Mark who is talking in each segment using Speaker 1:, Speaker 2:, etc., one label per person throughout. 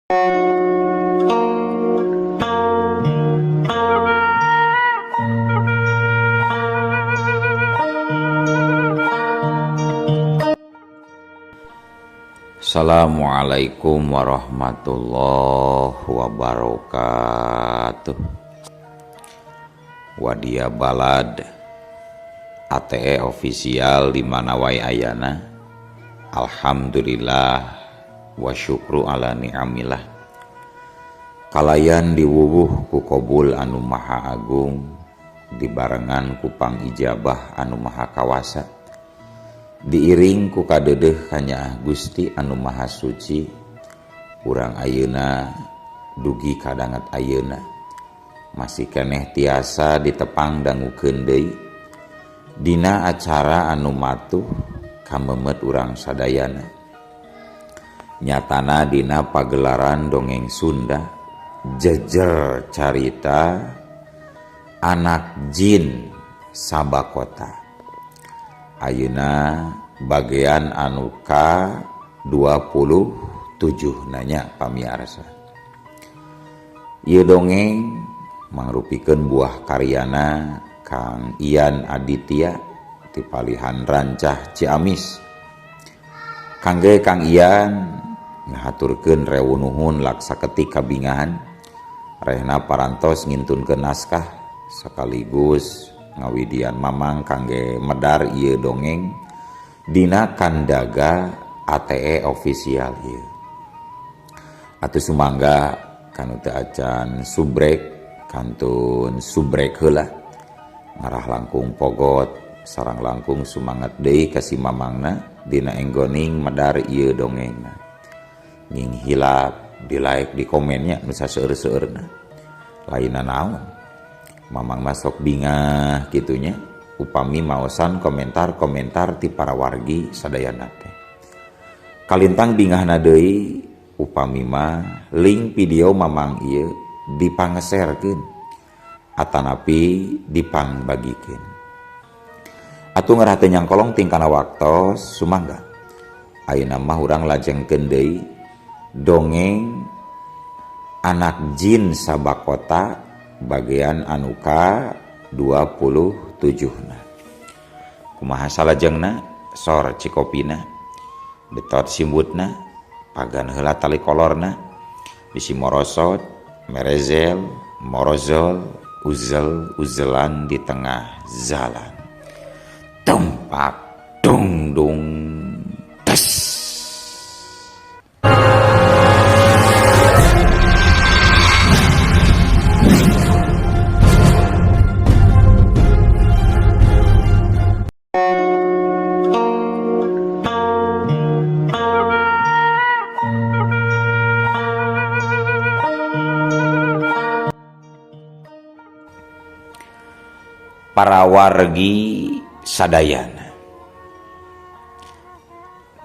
Speaker 1: Assalamualaikum warahmatullahi wabarakatuh. Wadia Balad ATE official di mana wae ayana. Alhamdulillah wa syukru ala ni'amillah. Kalayan diwuwuh ku kobul anu maha agung, dibarengan ku pangijabah anu maha kawasa, diiring ku kadedeh kanyaah Gusti anu maha suci. Urang ayeuna dugi kadanget ayeuna masih keneh tiasa ditepang dangukeun deui dina acara anu matuh kamemet urang sadayana, nyatana dina pagelaran dongeng Sunda jejer carita anak jin Sabakota. Ayeuna bagian anu ka 27 nanya pamiarsa. Ieu dongeng mangrupikeun buah karyana Kang Ian Aditya ti Palihan Rancah Ciamis. Kangge Kang Ian ngahaturkeun rewu nuhun laksa ketik kabingahan rehna parantos ngintunkeun naskah sekaligus ngawidian mamang kangge medar ieu dongeng dina kandaga ATE official ieu. Atuh sumangga kanu teu acan subrek kantun subrek heula ngarah langkung pogot sarang langkung sumangat deui ka si mamangna dina enggoning medar ieu dongengna. Ning hilap di like di komennya nu saseueur-seueurna. Lainna naon? Mamang masuk bingah gitunya upami maosan komentar-komentar ti para wargi sadayana teh. Kalintang bingahna deui upami mah link video mamang ieu dipangeserkeun atanapi dipangbagikeun. Atuh ngarah teu nyangkolong tingkana waktos sumangga. Ayeuna mah urang lajengkeun deui dongeng anak jin Sabakota bagian anu ka 27 na. Kumaha salajengna sor cikopina betot simbutna pagan heula tali kolorna bisi morosot merezel morozol uzel uzelan di tengah jalan tumpak dung dung tes. Para wargi sadayana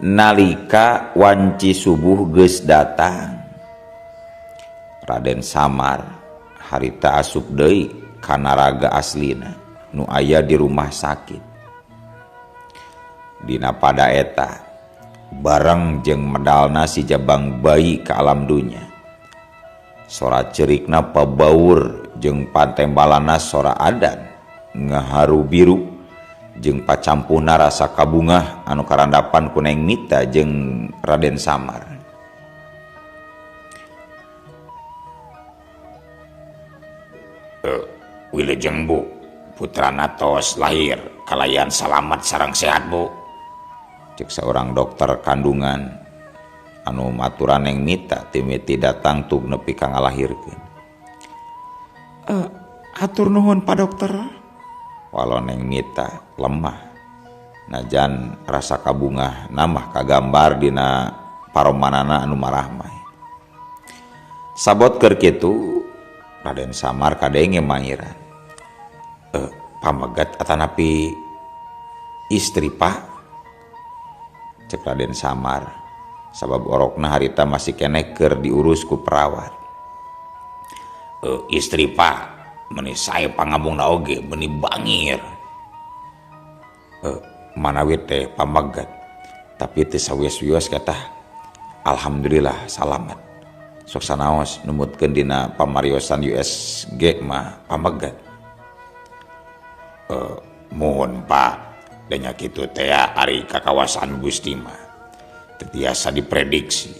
Speaker 1: nalika wanci subuh geus datang Raden Samar harita asup deui kana raga aslina nu aya di rumah sakit. Dina pada eta bareng jeung medalna si jabang bayi ka alam dunya. Sora cerikna pabaur jeung pantembalana sora adan ngaharu biru jeung pacampuna rasa kabungah anu karandapan ku Neng Mita jeung Raden Samar. Wilujeng Bu, putrana tos lahir kalayan salamat sareng sehat Bu. Cek seorang dokter kandungan anu maturan Neng Mita timiti datang tug nepi ka ngalahirkeun. Hatur nuhun Pak Dokter. Walau Neng Mita lemah najan rasa kabungah namah kagambar dina paromanana anu marahmai. Sabot keur kitu Raden Samar kadenge mangiran. Pamegat atanapi istri Pak? Cek Raden Samar sabab orokna harita masih keneh keur diurus ku perawat. Istri Pak meni sae pangabungna oge meni bangir. Manawi teh pamegat tapi teu sawios-wios kata alhamdulillah salamat. Sok sanaos numutkeun dina pamariosan USG mah pamegat. Muhun Pak, da nya kitu teh ari kakawasan Gusti mah teu tiasa diprediksi.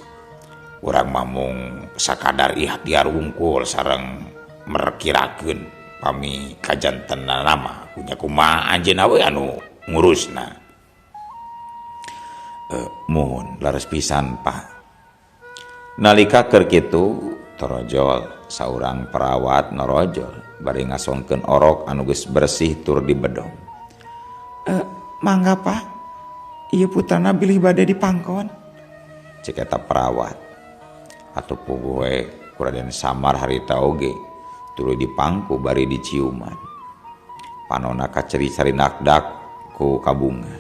Speaker 1: Urang mah mung sakadar ikhtiar wungkul sareng merkirakeun pami kajantenna mah kunya kumaha anjeunna we anu ngurusna. Muhun leres pisan Pak. Nalika keur kitu torojol saurang perawat norojol bari ngasongkeun orok anu geus bersih tur dibedong. Mangga Pak, ieu putrana bilih bade dipangkon. Cek eta perawat. Atuh puguh we ku Raden Samar harita oge tuluy dipangku bari diciuman. Panona kaceri-cari nakdak ku kabunga.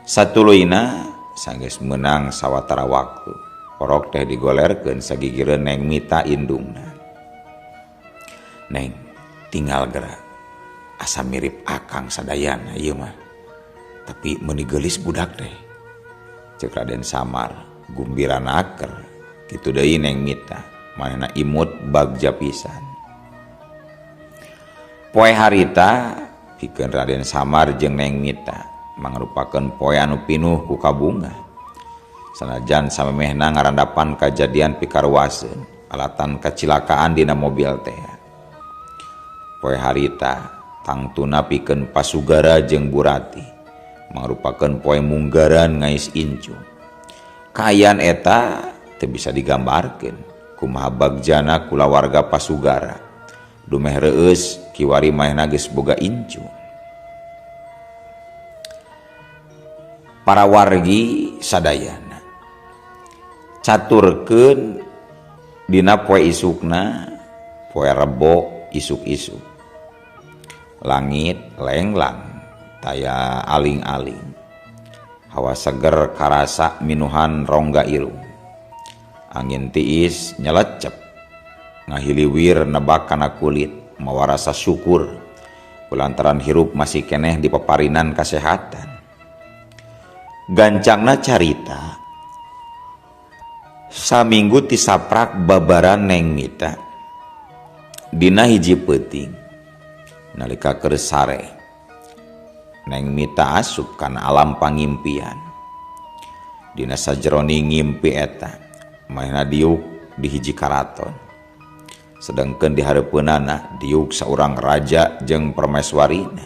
Speaker 1: Satuluyna sanggeus meunang sawatara waktu. Orok teh digolerkeun sagigireun Neng Mita indungna. Neng, tinggal gerak. Asa mirip akang sadayana ieu mah. Tapi meuni geulis budak teh. Ceuk Raden Samar gumbira naker. Kitu deui Neng Mita, manehna imut bagja pisan. Poe harita pikeun Raden Samar jeung Neng Mita mangrupakeun poe anu pinuh ku kabunga. Sanajan samemehna ngarandapan kajadian pikaruaseun alatan kacilakaan dina mobil teh. Poe harita tangtuna pikeun Pasugara jeung Burati mangrupakeun poe munggaran ngais incu. Kaayaan eta teu bisa digambarkeun kumaha bagjana kulawarga Pasugara. Dumeh reueus kiwari manehna geus boga incu. Para wargi sadayana caturkeun dina poe isukna, poe Rebo isuk-isuk. Langit lenglang taya aling-aling. Hawa seger karasa minuhan rongga irung. Angin tiis nyelecep ngahiliwir nebak kana kulit mawa rasa syukur kulantaran hirup masih keneh di paparinan kasehatan. Gancangna carita saminggu tisaprak babaran Neng Mita dina hiji peuting nalika keur sare. Neng Mita asup kana alam pangimpian. Dina sajeroni ngimpi eta manehna diuk di hiji karaton, sedengkeun di hareupeunana diuk saurang raja jeung permaiswarina.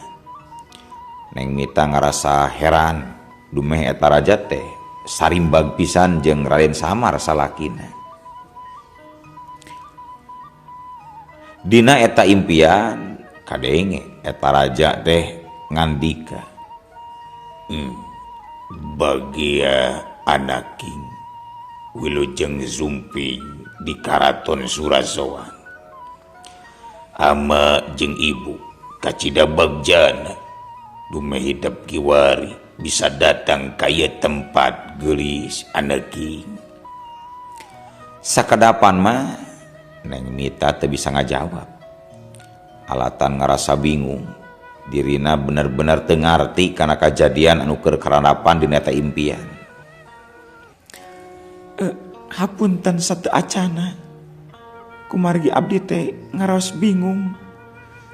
Speaker 1: Neng Mita ngarasa heran dumeh eta raja teh sarimbag pisan jeung Raden Samar salakina. Dina eta impian kadenge eta raja teh ngandika, bagia anaking wilujeng zumping di karaton Surasowan. Ama jeung ibu kacida bagjana dumeh hidep kiwari bisa datang ka ieu tempat geulis anaking. Sakadapan mah Neng Mita teu bisa ngajawab. Alatan ngarasa bingung, dirina bener-bener teu ngarti kana kajadian anu keur karanapan dina eta impian. Hapunten sateu acana, kumargi abdi teh ngaraos bingung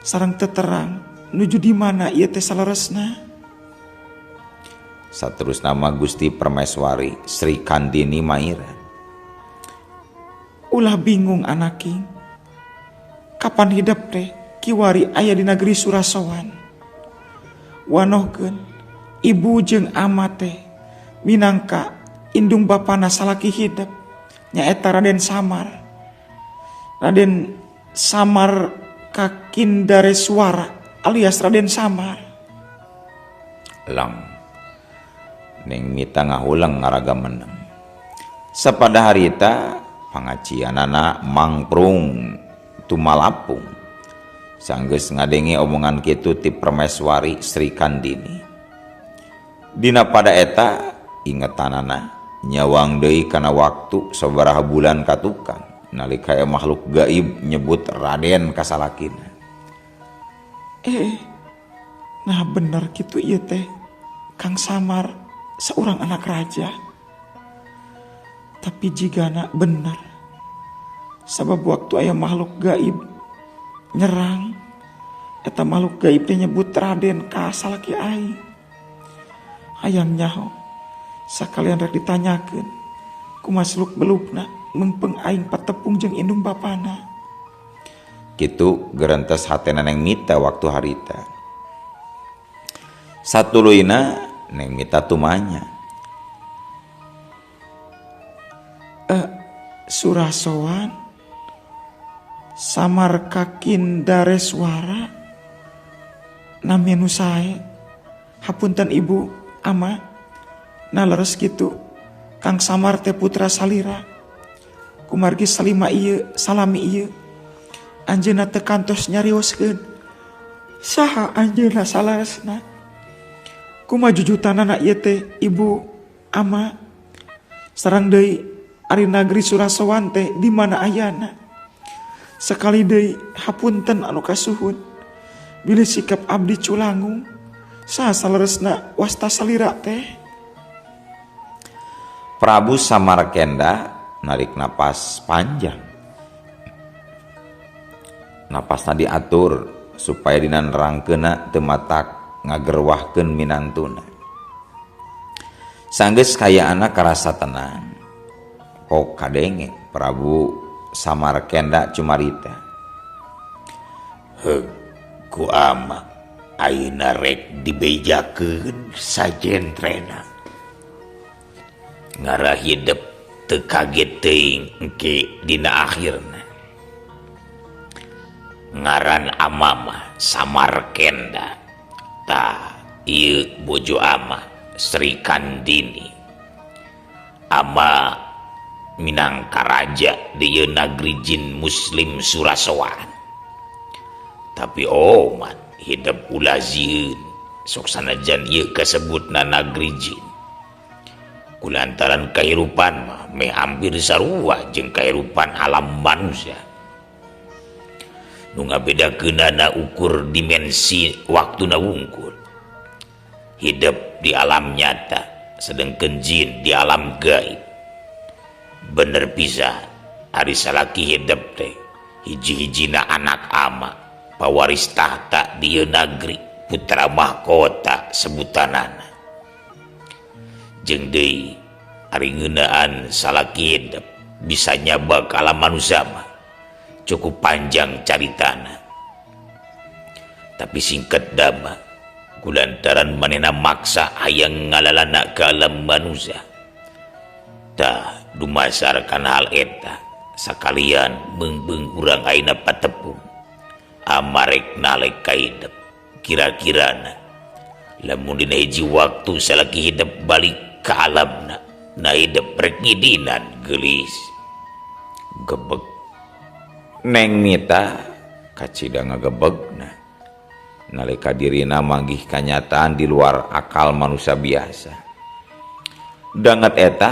Speaker 1: sareng teu terang nuju di mana ieu teh saleresna. Saterusna mah Gusti Permaiswari Sri Kandini Mairan. Ulah bingung anaking, kapan hidep teh kiwari aya di negeri Surasowan. Wanohkeun ibu jeung ama teh minangka indung bapana salaki hidep nyaeta Raden Samar. Raden Samar Kakindareswara alias Raden Samar. Lang Neng Mita ngahulang ngaraga meneng. Sapada harita pangacianana mangprung tumalapung. Sanggeus ngadenge omongan kitu ti Permaiswari Sri Kandini. Dina pada eta ingetanana nyawang deui kana waktu sabaraha bulan katukang nalika aya makhluk gaib nyebut Raden kasalakina. Nah bener kitu ieu teh Kang Samar seorang anak raja. Tapi jigana bener
Speaker 2: Sabab waktu aya makhluk gaib nyerang eta makhluk gaib teh nyebut Raden ka salaki aing. Hayang nyaho sakalian rek ditanyakeun kumaha seluk belukna meungpeung aing patepung jeung indung bapana.
Speaker 1: Kitu gerentes hatena Neng Mita waktu harita. Satuluyna Neng Mita tumanya.
Speaker 2: Surasowan Samar Kakindareswara nami nu sae. Hapunten ibu ama na leres kitu Kang Samar teh putra salira. Kumargi salima ieu salami ieu anjeunna teu kantos nyarioskeun saha anjeunna salaresna. Kumaha jujutanana ieu teh ibu ama sareng deui ari nagri Surasowan teh di mana ayana. Sekali deui hapunten anu kasuhun bilih sikap abdi culangung saha saleresna wasta salira teh.
Speaker 1: Prabu Samarkenda narik napas panjang. Napasna diatur supaya dina nerangkeunna teu matak ngagerwahkeun minantuna. Sanggeus kayaanna karasa tenang. Pok kadenge Prabu Samarkenda cumarita.
Speaker 3: Heug ku ama ayeuna rek dibejakeun sajentrena. Ngarah hidep teu kaget teuing engke dina akhirna. Ngaran ama mah Samarkenda. Tah ieu bojo ama Sri Kandini. Ama minangka raja di ieu nagri jin muslim Surasowan. Tapi omat hidep ulah zieun sok sanajan ieu kasebutna nagri jin. Kulantaran kahirupan mah meh hampir sarua jeung kahirupan alam manusia. Nu ngabedakeunana ukur dimensi waktuna wungkul. Hidup di alam nyata sedengkeun jin di alam gaib. Bener pisan ari salaki hidup teh hiji-hijina anak ama pawaris tahta di ieu nagri putra mahkota sebutanana. Jeung deui ari ngeunaan salaki hidup bisa nyaba ka alam manusia mah cukup panjang caritana. Tapi singkat dama kulantaran manehna maksa hayang ngalalana ka alam manusia. Tah dumasar kana hal eta sakalian beungbeung urang ayeuna patepung amarek nalek ka hidep kira-kirana lamun dina hiji waktu salaki hidep balik ka alamna na hidep rek ngidinan geulis
Speaker 1: gebeg. Neng Mita kacida ngagebegna nalika dirina manggih kanyataan di luar akal manusia biasa. Danget eta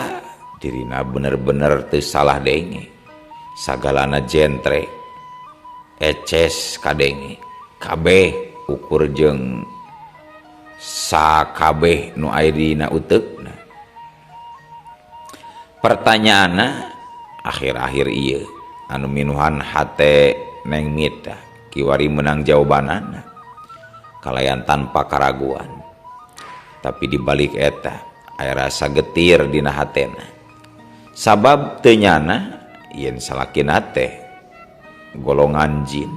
Speaker 1: dirina bener-bener teu salah denge. Sagalana jentre eces kadenge kabeh ukur jeung sakabeh nu aya dina uteukna. Pertanyaanna akhir-akhir ieu anu minuhan hate Neng Mita kiwari menang jawabanana kalayan tanpa karaguan. Tapi dibalik eta aya rasa getir dina hatena. Sabab teu nyana yen salakina teh golongan jin.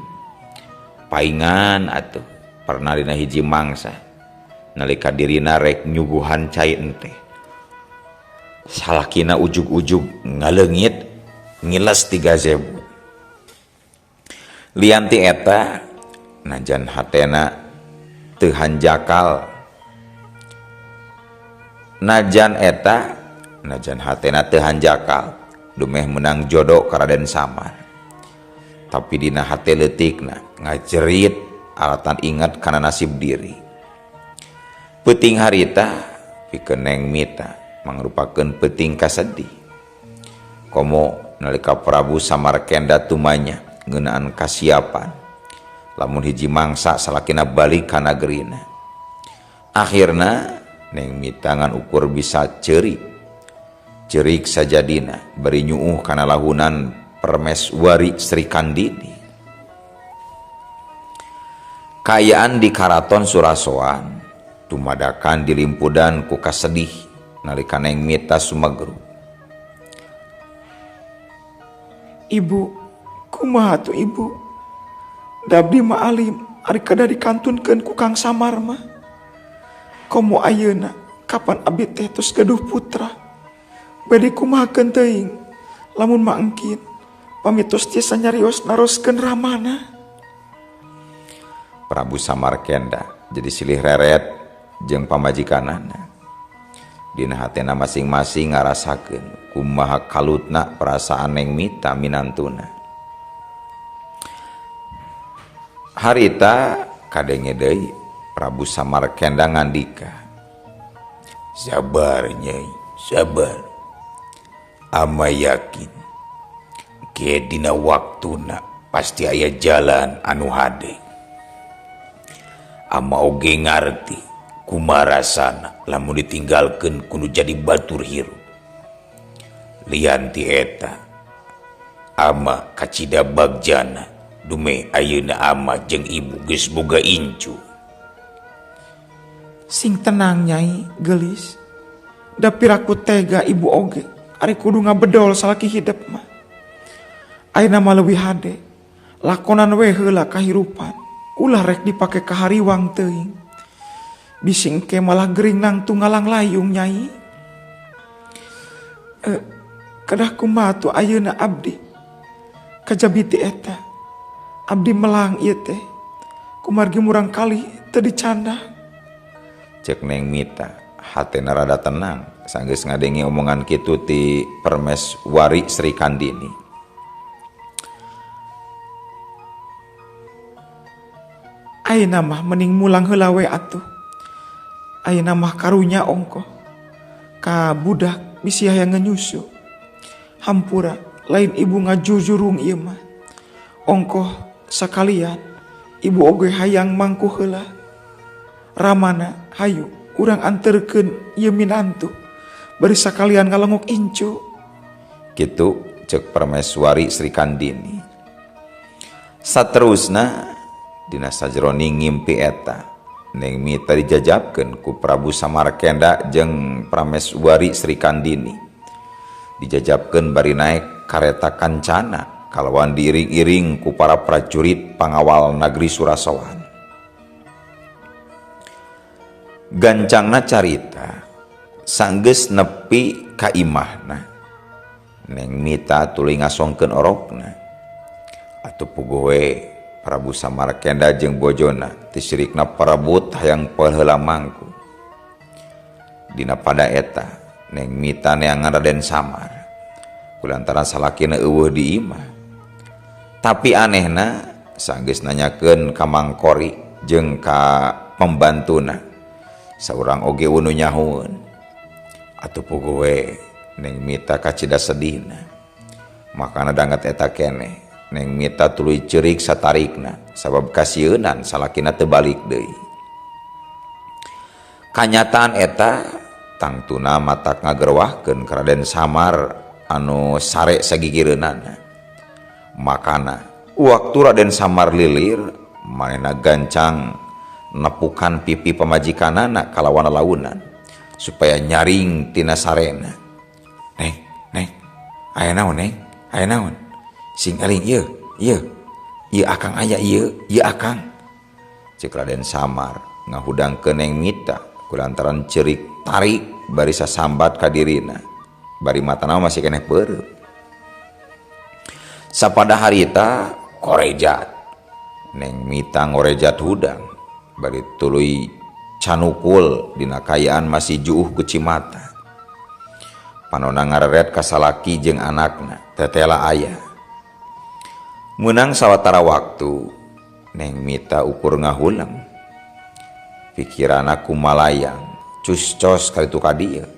Speaker 1: Paingan atuh pernah dina hiji mangsa nalika dirina rek nyuguhan cai enteh. Salakina ujug-ujug ngaleungit ngiles ti gazebo. Lian ti eta najan hatena teu hanjakal. Najan eta najan hatena teu hanjakal dumeh menang jodoh ka Raden Samar. Tapi dina hate leutikna ngajerit alatan ingat kana nasib diri. Peuting harita pikeun Neng Mita mangrupakeun peuting kasedih. Komo nalika Prabu Samarkenda tumanya ngeunaan kasiapan lamun hiji mangsa salakina balik ka nagerina. Akhirna Neng Mita ngan ukur bisa ceurik. Ceurik sajadina bari nyuuh kana lahunan Permeswari Sri Kandini. Kaayaan di Karaton Surasowan dumadakan dilimpudan ku kasedih nalika Neng Mita sumegru.
Speaker 2: Ibu, kumaha tuh ibu? Da abdi mah alim ari kedah dikantunkeun ku Kang Samar mah. Komo ayeuna kapan abdi teh tos gaduh putra. Bade kumahakeun teuing lamun mangkin pami tos tiasa nyarios naroskeun ramana.
Speaker 1: Prabu Samarkenda jadi silih reret jeung pamajikanana. Dina hatena masing-masing ngarasakeun kumaha kalutna perasaan Neng Mita minantuna. Harita kadenge deui Prabu Samarkenda ngandika,
Speaker 3: "Sabar Nyai, sabar. Ama yakin ke dina waktuna pasti aya jalan anu hade. Ama oge ngarti kumarasana lamun ditinggalkeun kudu jadi batur hirup. Lian ti eta ama kacida bagjana dume ayeuna ama jeung ibu geus boga incu."
Speaker 2: Sing tenang Nyai gelis. Da piraku tega ibu oge ari kudu ngabedol salaki hidep mah. Ayeuna mah leuwih hade lakonan we heula kahirupan. Ulah rek dipake kahariwang teuing. Bisi engke malah gering nangtung ngalang layung Nyai. Kedah kumaha tuh ayeuna abdi. Kajabiti eta. Abdi melang ieu teh. Kumargi murang kali teu dicanda.
Speaker 1: Cek Neng Mita, hatena rada tenang sanggeus ngadenge omongan kitu ti Permeswari Sri Kandini.
Speaker 2: Ayeuna mah mending mulang heula we atuh. Ayeuna mah karunya ongkoh. Ka budak bisi hayang ngenyusu. Hampura lain ibu ngajujurung ieu mah. Ongkoh sakalian ibu oge hayang mangku heula. Ramana hayu urang anterkeun ieu minantu. Bari sakalian ngalengok incu.
Speaker 1: Kitu cek Permeswari Sri Kandini. Saterusna dina sajroning ngimpi eta Neng Mita dijajabkeun ku Prabu Samarkenda jeung Prameswari Sri Kandini. Dijajabkeun bari naek kareta kancana kalawan diiring-iring ku para prajurit pangawal nagri Surasowan. Gancangna carita sanggeus nepi ka imahna Neng Mita tuluy ngasongkeun orokna. Atuh puguh we Prabu Samarkenda jeung bojona tisirikna parebut hayang poel heula mangku. Dina pada eta Neng Mita neangan Raden Samar kulantaran salakina eueuh di imah. Tapi anehna sanggeus nanyakeun ka Mangkori jeung ka pembantuna saurang oge unu nyahueun. Atuh puguh we Neng Mita kacida sedihna. Makana danget eta keneh Neng Mita tuluy ceurik satarikna sabab kasieunan salakina teu balik deui. Kanyataan eta tangtuna matak ngagerwahkeun ka Raden Samar anu sare sagigireunana. Makana waktu Raden Samar lilir manehna gancang nepukan pipi pamajikanana kalawan launan supaya nyaring tina sarena. Neng, neng, aya naon neng? Aya naon? Sing eling ieu, ieu. Ieu akang aya ieu, ieu akang. Ceuk Raden Samar ngahudangkeun Neng Mita kulantaran ceurik tarik bari sasambat ka dirina. Bari matana masih keneh peureum. Sapada harita korejat. Neng Mita ngorejat hudang bari tuluy canukul dina kayaan masih juuh ku cimata. Panona ngareret ka salaki jeung anakna tetela aya. Meunang sawatara waktu Neng Mita ukur ngahulang. Pikiranna kumalayang cus-cos kalitu ka dieu.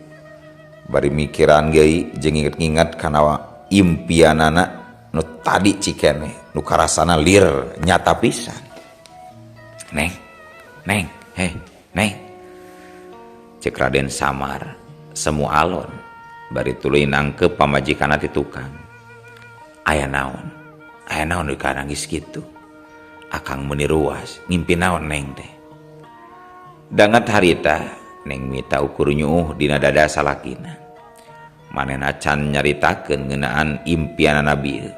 Speaker 1: Bari mikiran deui jeung nginget-nginget kana impianana nu tadi cikene nu karasana lir nyata pisan. Neng, neng, heh, neng. Ceuk Raden Samar semu alon bari tuluy nangkep pamajikanna ti tukang. Aya naon? Aya naon deui ka nangis kitu? Akang meuni ruas, ngimpi naon neng teh? Danget harita Neng Mita ukur nyuuh dina dada salakina. Manehna can nyaritakeun ngeunaan impianana bieu.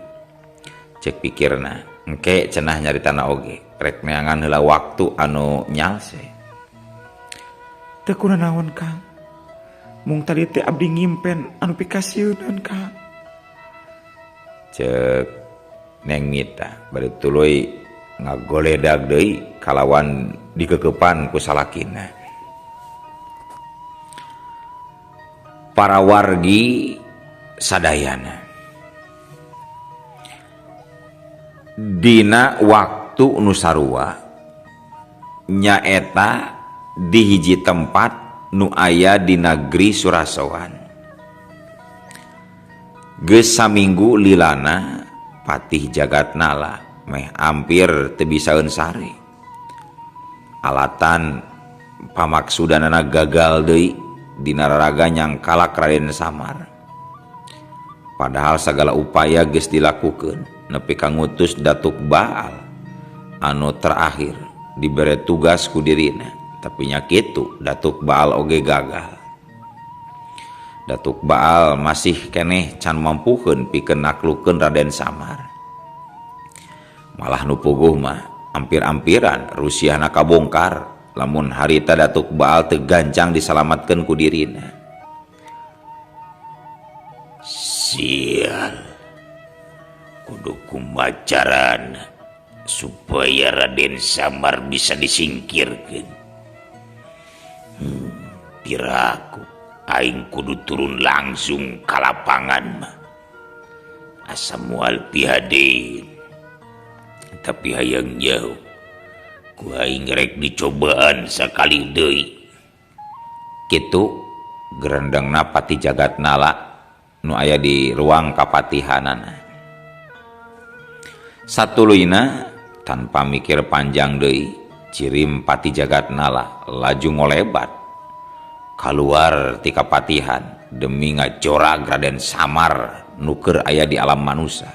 Speaker 1: Cek pikirna, engke cenah nyaritana oge, rek neangan heula waktu anu nyalse.
Speaker 2: Teu kunanaon Kang. Mung tadi teh abdi ngimpen anu pikasieunan Kang.
Speaker 1: Cek Neng Mita bari tuluy ngagoledag deui kalawan dikekepan ku salakina. Para wargi sadayana dina waktu nu sarua nyaeta di hiji tempat nu aya di negeri Surasowan. Geus saminggu lilana Patih Jagatnala meh hampir teu bisaeun sare. Alatan pamaksudanana gagal deui dina raraga nyangkalak Raden Samar. Padahal sagala upaya geus dilakukeun nepi ka ngutus Datuk Baal anu terakhir dibere tugas ku dirina, tapi nya kitu Datuk Baal oge gagal. Datuk Baal masih keneh can mampukeun pikeun naklukeun Raden Samar. Malah nu puguh mah ampir-ampiran Rusiahna kabongkar lamun harita Datuk Baal teu gancang disalamatkeun ku dirina.
Speaker 3: Sial. Kudu kumaha carana supaya Raden Samar bisa disingkirkeun. Piraku aing kudu turun langsung ka lapangan mah. Asa moal pihadeun. Tapi hayang jauh. Ku aing rek dicobaan sakali deui.
Speaker 1: Kitu gerendengna Patih Jagatnala nu aya di ruang kapatihanana. Satuluyna tanpa mikir panjang deui, cirim Patih Jagatnala laju ngolebat kaluar ti kapatihan demi ngajorag Raden Samar nu keur aya di alam manusa.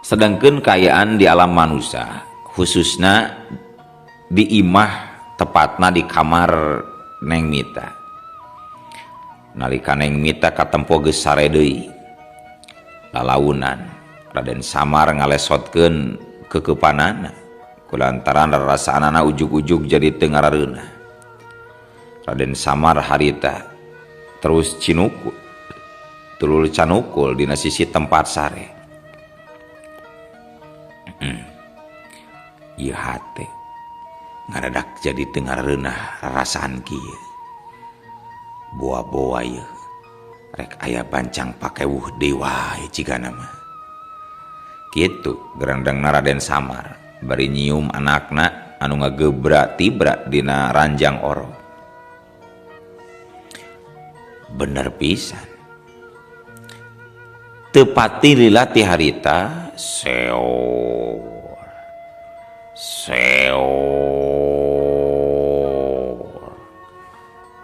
Speaker 1: Sedangkeun kaayaan di alam manusa, khususna di imah tepatna di kamar Neng Mita. Nalika Neng Mita katempo geus sare deui, lalaunan Raden Samar ngalesotkeun kekepanana kulantaran rarasaanana ujug-ujug jadi teu ngarareunah. Raden Samar harita terus cinukul, tulul canukul dina sisi tempat sare. Ieu hate ngadadak jadi teu ngarareunah rarasaan kieu. Boa-boa ieu rek aya bancang pakewuh deui wae jigana mah. Kitu gerendengna Raden Samar bari nyium anakna anu ngagebra tibra dina ranjang orok. Bener pisan. Teu pati lila ti harita seor seor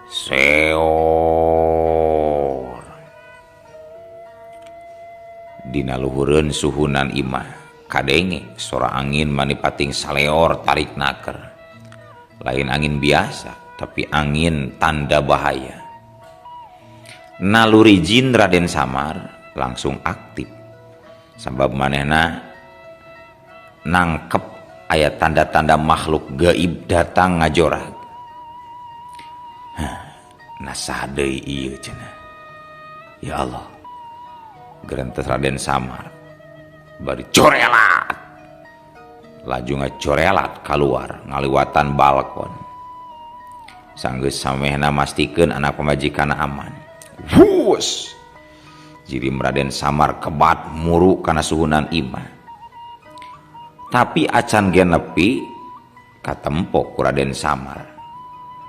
Speaker 1: seor. Dina luhureun suhunan imah kadenge sora angin manipating saleor tarik naker. Lain angin biasa, tapi angin tanda bahaya. Naluri jin Raden Samar langsung aktif. Sabab manehna nangkep aya tanda-tanda makhluk gaib datang ngajorag. Hah, nasah deui ieu cenah. Ya Allah. Gerentes Raden Samar bari corelat. Laju ngacorelat kaluar ngaliwatan balkon. Sanggeus samehna mastikeun anak pamajikanna aman. Wus. Jirim Raden Samar kebat muru kana suhunan imah. Tapi acan ge nepi katempo ku Raden Samar.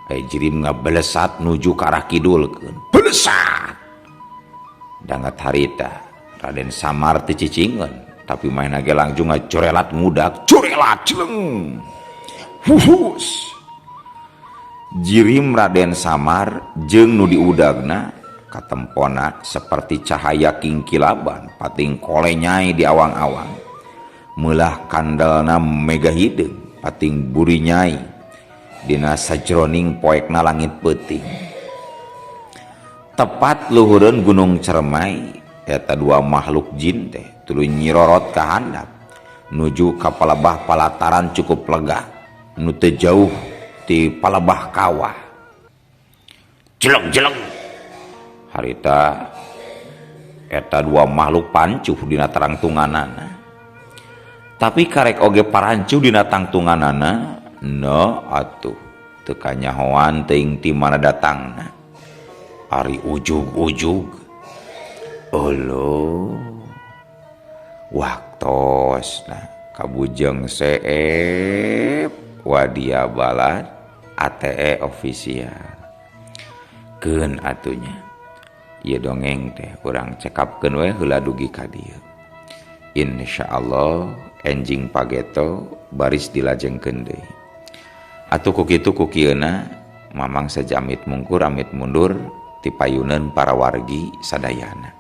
Speaker 1: Jirim ngabelesat nuju ka arah kidulkeun. Belesat. Dangat harita Raden Samar teu cicingeun, tapi manehna ge langsung ngacorelat ngudak, corelat celeng. Huhus. Jirim Raden Samar jeung nu diudagna Katempona seperti cahaya kingkilaban pating kolenyai di awang-awang. Meulah kandelna mega hideung pating burinyai dina sajroning poekna langit peuting. Tepat luhureun Gunung Ceremai eta dua makhluk jin teh tuluy nyirorot ka handap nuju ka palebah palataran cukup lega nu teu jauh ti palebah kawah. Jeleng-jeleng harita eta dua makhluk pancuh dina tarangtunganana. Tapi karek oge parancuh dina tangtunganana no atuh teu kanyahoan teuing ti mana datangna. Ari ujug-ujug euleuh waktosna kabujeng seep wadia balad ATE official. Keun atunya ieu dongeng teh urang cekapkeun we heula dugi ka dieu. Insyaallah enjing pageto baris dilajengkeun deui. Atuh ku kitu ku kieuna mamang sajamit mungkur amit mundur ti payuneun para wargi sadayana.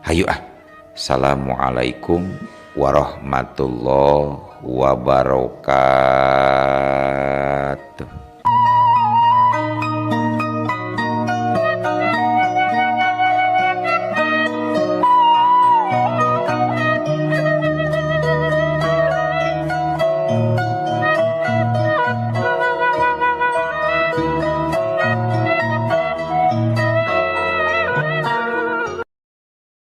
Speaker 1: Hayu ah. Assalamualaikum warahmatullahi wabarakatuh.